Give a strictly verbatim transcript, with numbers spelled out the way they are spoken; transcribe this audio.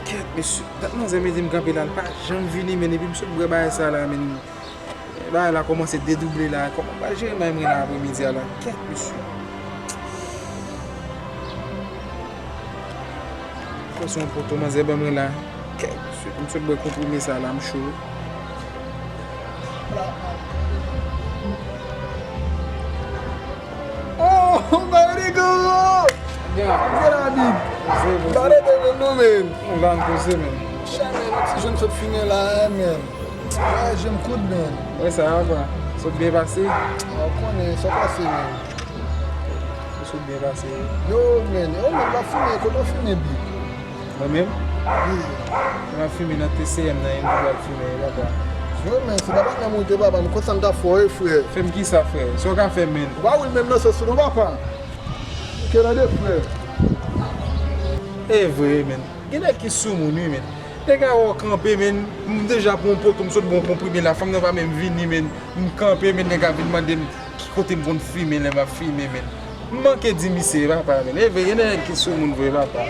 Kèt, mesye. Dat manzè mete m kanpe la, l pa janm vini, men epi m sot bwè bagay sa la, men. Bagay la kòmanse dedouble la. Kòman m pral jere may mwen la apremidi a la? Kèt, mesye. Fò se yon poto manzè ban mwen la. Kèt, mesye. M sot bwè konprime sa la, m cho. Oh, my nigga! Gen la. Gen la, big. Poze, poze. Pale de nou, men. Nou la, n poze, men. Chè, men, nou ti jwenn sot fimen la, men. Wè, je m kout, men. Wè sa, apa. Sot byen pase? Ah, ou konnen, sa pase, men. Sot byen pase. Yo, men, yo, men, w ap fimen, kote w fimen, big? Mwen menm? Wi. Mwen ap fimen nan T C M nan, yon dwòl fimen, papa. Yo, men, se pa patnè m ou te, papa, m konn sa m t ap fè w, wi, frè. Fè m kisa, frè? Sa w ka fè, men? Ou pa wè l menm nan sòs ou non, papa. Ke nan de frè. E vre, men. Gen nèg ki soumoun, wi, men. Nèg a wè w kanpe, men. M deja pran yon poto, m sot bon konprime la. Fanm nan pa menm vini, men. M kanpe, men nèg a vin mande m ki kote m konn fimen lè m ap fimen, men. M manke di misye, papa, men. E vre, gen nèg ki soumoun vre, papa.